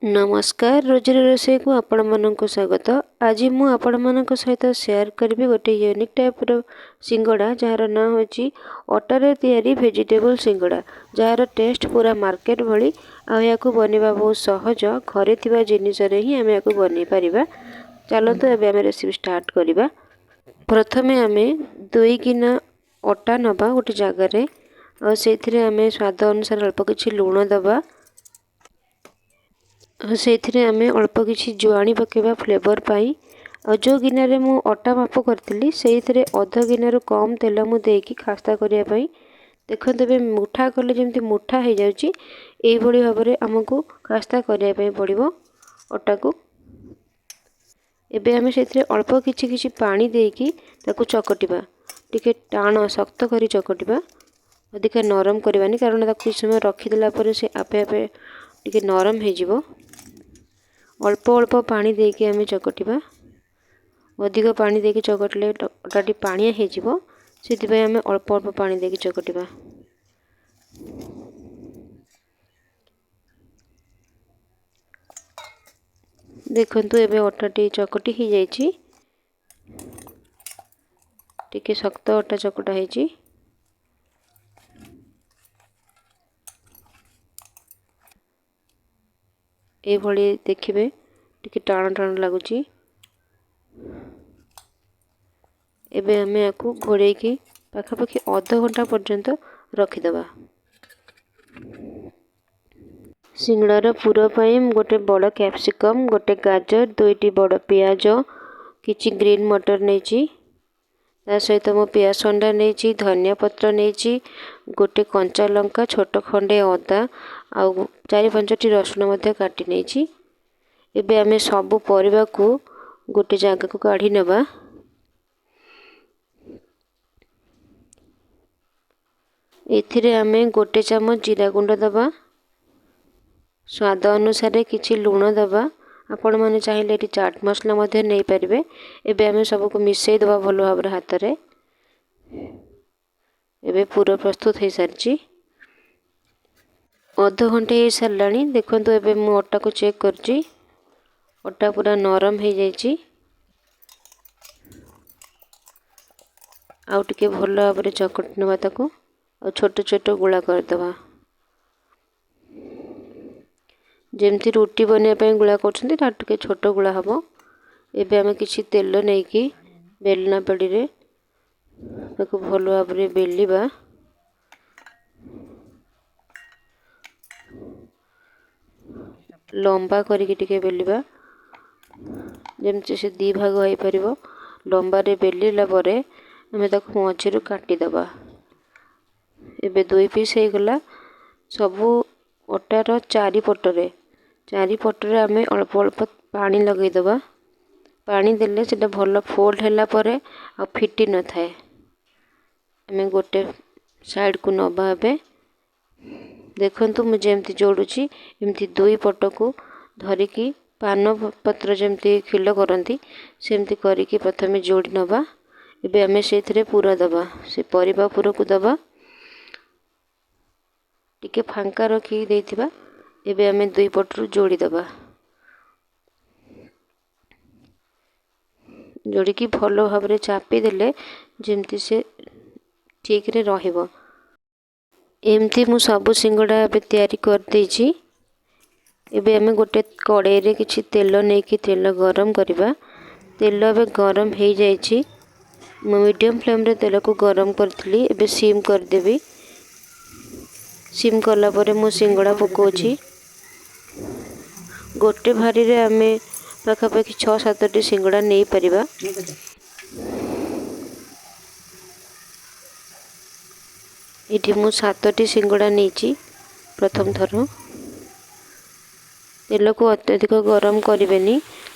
ନମସ୍କାର, ରୋଜିର ରୋଷେଇକୁ ଆପଣମାନଙ୍କୁ ସ୍ୱାଗତ। ଆଜି ମୁଁ ଆପଣମାନଙ୍କ ସହିତ ସେୟାର କରିବି ଗୋଟେ ୟୁନିକ୍ ଟାଇପ୍ର ସିଙ୍ଗଡ଼ା, ଯାହାର ନାଁ ହେଉଛି ଅଟାରେ ତିଆରି ଭେଜିଟେବୁଲ୍ ସିଙ୍ଗଡ଼ା, ଯାହାର ଟେଷ୍ଟ ପୁରା ମାର୍କେଟ ଭଳି। ଆଉ ଏହାକୁ ବନେଇବା ବହୁତ ସହଜ। ଘରେ ଥିବା ଜିନିଷରେ ହିଁ ଆମେ ଏହାକୁ ବନେଇ ପାରିବା। ଚାଲନ୍ତୁ, ଏବେ ଆମେ ରେସିପି ଷ୍ଟାର୍ଟ କରିବା। ପ୍ରଥମେ ଆମେ 2 ଗିନା ଅଟା ନେବା ଗୋଟେ ଜାଗାରେ, ଆଉ ସେଇଥିରେ ଆମେ ସ୍ୱାଦ ଅନୁସାରେ ଅଳ୍ପ କିଛି ଲୁଣ ଦେବା, ଆଉ ସେଇଥିରେ ଆମେ ଅଳ୍ପ କିଛି ଜୁଆଣି ପକାଇବା ଫ୍ଲେଭର୍ ପାଇଁ। ଆଉ ଯେଉଁ ଗିନାରେ ମୁଁ ଅଟା ମାପ କରିଥିଲି, ସେଇଥିରେ ଅଧ ଗିନାରୁ କମ୍ ତେଲ ମୁଁ ଦେଇକି ଖାସ୍ତା କରିବା ପାଇଁ। ଦେଖନ୍ତୁ, ଏବେ ମୁଠା କଲେ ଯେମିତି ମୁଠା ହେଇଯାଉଛି, ଏଇଭଳି ଭାବରେ ଆମକୁ ଖାସ୍ତା କରିବା ପାଇଁ ପଡ଼ିବ ଅଟାକୁ। ଏବେ ଆମେ ସେଥିରେ ଅଳ୍ପ କିଛି କିଛି ପାଣି ଦେଇକି ତାକୁ ଚକଟିବା। ଟିକେ ଟାଣ ଶକ୍ତ କରି ଚକଟିବା, ଅଧିକା ନରମ କରିବାନି, କାରଣ ତାକୁ କିଛି ସମୟ ରଖିଦେଲା ପରେ ସେ ଆପେ ଆପେ ଟିକେ ନରମ ହେଇଯିବ। ଅଳ୍ପ ଅଳ୍ପ ପାଣି ଦେଇକି ଆମେ ଚକଟିବା। ଅଧିକ ପାଣି ଦେଇକି ଚକଟିଲେ ଅଟାଟି ପାଣିଆ ହେଇଯିବ, ସେଥିପାଇଁ ଆମେ ଅଳ୍ପ ଅଳ୍ପ ପାଣି ଦେଇକି ଚକଟିବା। ଦେଖନ୍ତୁ, ଏବେ ଅଟାଟି ଚକଟି ହେଇଯାଇଛି। ଟିକେ ଶକ୍ତ ଅଟା ଚକଟା ହେଇଛି। ଏଇଭଳି ଦେଖିବେ, ଟିକେ ଟାଣ ଟାଣ ଲାଗୁଛି। ଏବେ ଆମେ ୟାକୁ ଘୋଡ଼େଇକି ପାଖାପାଖି ଅଧଘଣ୍ଟା ପର୍ଯ୍ୟନ୍ତ ରଖିଦେବା। ସିଙ୍ଗଡ଼ାର ପୁର ପାଇଁ ମୁଁ ଗୋଟେ ବଡ଼ କ୍ୟାପ୍ସିକମ୍, ଗୋଟେ ଗାଜର, 2ଟି ବଡ଼ ପିଆଜ, କିଛି ଗ୍ରୀନ୍ ମଟର ନେଇଛି। ତା ସହିତ ମୁଁ ପିଆଜ ସଣ୍ଡା ନେଇଛି, ଧନିଆ ପତ୍ର ନେଇଛି, ଗୋଟେ କଞ୍ଚା ଲଙ୍କା, ଛୋଟ ଖଣ୍ଡେ ଅଦା ଆଉ 4-5ଟି ରସୁଣ ମଧ୍ୟ କାଟି ନେଇଛି। ଏବେ ଆମେ ସବୁ ପରିବାକୁ ଗୋଟେ ଜାଗାକୁ କାଢ଼ି ନେବା। ଏଥିରେ ଆମେ 1 ଚାମଚ ଜିରା ଗୁଣ୍ଡ ଦେବା, ସ୍ୱାଦ ଅନୁସାରେ କିଛି ଲୁଣ ଦେବା। ଆପଣମାନେ ଚାହିଁଲେ ଏଠି ଚାଟ୍ ମସଲା ମଧ୍ୟ ନେଇପାରିବେ। ଏବେ ଆମେ ସବୁକୁ ମିଶାଇ ଦେବା ଭଲ ଭାବରେ ହାତରେ। ଏବେ ପୁର ପ୍ରସ୍ତୁତ ହେଇସାରିଛି। ଅଧଘଣ୍ଟେ ହେଇସାରିଲାଣି। ଦେଖନ୍ତୁ, ଏବେ ମୁଁ ଅଟାକୁ ଚେକ୍ କରୁଛି। ଅଟା ପୁରା ନରମ ହେଇଯାଇଛି। ଆଉ ଟିକେ ଭଲ ଭାବରେ ଚକଟି ନେବା ତାକୁ, ଆଉ ଛୋଟ ଛୋଟ ଗୁଳା କରିଦେବା। ଯେମିତି ରୁଟି ବନେଇବା ପାଇଁ ଗୁଳା କରୁଛନ୍ତି, ତାଠୁ ଟିକେ ଛୋଟ ଗୁଳା ହେବ। ଏବେ ଆମେ କିଛି ତେଲ ନେଇକି ବେଲନା ପେଡ଼ିରେ ତାକୁ ଭଲ ଭାବରେ ବେଲିବା। ଲମ୍ବା କରିକି ଟିକେ ବେଲିବା, ଯେମିତି ସେ 2 ଭାଗ ହେଇପାରିବ। ଲମ୍ବାରେ ବେଲିଲା ପରେ ଆମେ ତାକୁ ମଝିରୁ କାଟିଦେବା। ଏବେ 2 ପିସ୍ ହେଇଗଲା। ସବୁ ଅଟାର ଚାରିପଟରେ ଆମେ ଅଳ୍ପ ଅଳ୍ପ ପାଣି ଲଗାଇଦେବା। ପାଣି ଦେଲେ ସେଟା ଭଲ ଫୋଲ୍ଡ ହେଲା ପରେ ଆଉ ଫିଟି ନଥାଏ। ଆମେ ଗୋଟେ ସାଇଡ଼କୁ ନେବା। ଏବେ ଦେଖନ୍ତୁ, ମୁଁ ଯେମିତି ଯୋଡ଼ୁଛି, ଏମିତି 2 ପଟକୁ ଧରିକି ପାନ ପତ୍ର ଯେମିତି ଖିଲ କରନ୍ତି, ସେମିତି କରିକି ପ୍ରଥମେ ଯୋଡ଼ି ନେବା। ଏବେ ଆମେ ସେଇଥିରେ ପୁର ଦେବା, ସେ ପରିବା ପୁରକୁ ଦେବା। ଟିକେ ଫାଙ୍କା ରଖିକି ଦେଇଥିବା। ଏବେ ଆମେ 2 ପଟରୁ ଯୋଡ଼ି ଦେବା। ଯୋଡ଼ିକି ଭଲ ଭାବରେ ଚାପି ଦେଲେ ଯେମିତି ସେ ଠିକ୍ରେ ରହିବ। ଏମିତି ମୁଁ ସବୁ ସିଙ୍ଗଡ଼ା ଏବେ ତିଆରି କରିଦେଇଛି। ଏବେ ଆମେ ଗୋଟେ କଡ଼େଇରେ କିଛି ତେଲ ନେଇକି ତେଲ ଗରମ କରିବା। ତେଲ ଏବେ ଗରମ ହେଇଯାଇଛି। ମୁଁ ମିଡ଼ିୟମ୍ ଫ୍ଲେମ୍ରେ ତେଲକୁ ଗରମ କରିଥିଲି, ଏବେ ସିମ୍ କରିଦେବି। ସିମ୍ କଲା ପରେ ମୁଁ ସିଙ୍ଗଡ଼ା ପକାଉଛି। ଗୋଟେ ଭାରିରେ ଆମେ ପାଖାପାଖି 6-7ଟି ସିଙ୍ଗଡ଼ା ନେଇପାରିବା। ଏଠି ମୁଁ 7ଟି ସିଙ୍ଗଡ଼ା ନେଇଛି ପ୍ରଥମ ଥର। ତେଲକୁ ଅତ୍ୟଧିକ ଗରମ କରିବେନି।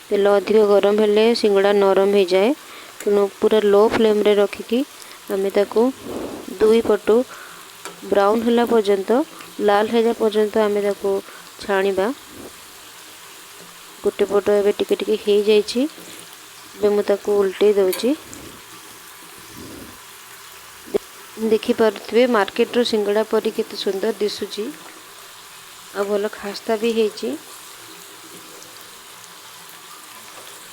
ତେଲ ଅଧିକ ଗରମ ହେଲେ ସିଙ୍ଗଡ଼ା ନରମ ହେଇଯାଏ। ତେଣୁ ପୁରା ଲୋ ଫ୍ଲେମ୍ରେ ରଖିକି ଆମେ ତାକୁ 2 ପଟୁ ବ୍ରାଉନ୍ ହେଲା ପର୍ଯ୍ୟନ୍ତ, ଲାଲ ହେଲା ପର୍ଯ୍ୟନ୍ତ ଆମେ ତାକୁ ଛାଣିବା। ଗୋଟେ ପଟ ଏବେ ଟିକେ ଟିକେ ହେଇଯାଇଛି। ଏବେ ମୁଁ ତାକୁ ଉଲଟେଇ ଦେଉଛି। ଦେଖିପାରୁଥିବେ, ମାର୍କେଟର ସିଙ୍ଗଡ଼ା ପରି କେତେ ସୁନ୍ଦର ଦିଶୁଛି, ଆଉ ଭଲ ଖାସ୍ତା ବି ହେଇଛି।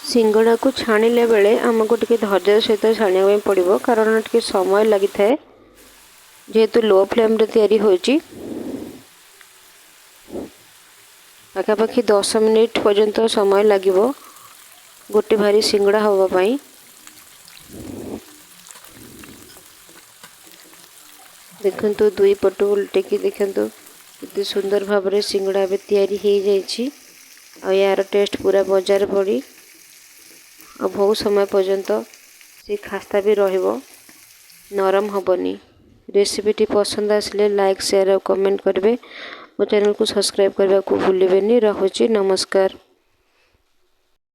ସିଙ୍ଗଡ଼ାକୁ ଛାଣିଲା ବେଳେ ଆମକୁ ଟିକେ ଧୈର୍ଯ୍ୟର ସହିତ ଛାଣିବା ପାଇଁ ପଡ଼ିବ, କାରଣ ଟିକେ ସମୟ ଲାଗିଥାଏ, ଯେହେତୁ ଲୋ ଫ୍ଲେମ୍ରେ ତିଆରି ହେଉଛି। ପାଖାପାଖି 10 ମିନିଟ୍ ପର୍ଯ୍ୟନ୍ତ ସମୟ ଲାଗିବ ଗୋଟେ ଭାରି ସିଙ୍ଗଡ଼ା ହେବା ପାଇଁ। ଦେଖନ୍ତୁ, ଦୁଇ ପଟୁ ଓଲଟେଇକି ଦେଖନ୍ତୁ କେତେ ସୁନ୍ଦର ଭାବରେ ସିଙ୍ଗଡ଼ା ଏବେ ତିଆରି ହେଇଯାଇଛି। ଆଉ ଏହାର ଟେଷ୍ଟ ପୁରା ବଜାର ପରି, ଆଉ ବହୁତ ସମୟ ପର୍ଯ୍ୟନ୍ତ ସେ ଖାସ୍ତା ବି ରହିବ, ନରମ ହେବନି। ରେସିପିଟି ପସନ୍ଦ ଆସିଲେ ଲାଇକ୍, ସେୟାର ଆଉ କମେଣ୍ଟ କରିବେ। ମୋ ଚ୍ୟାନେଲକୁ ସବସ୍କ୍ରାଇବ୍ କରିବାକୁ ଭୁଲିବେନି। ରହୁଛି, ନମସ୍କାର।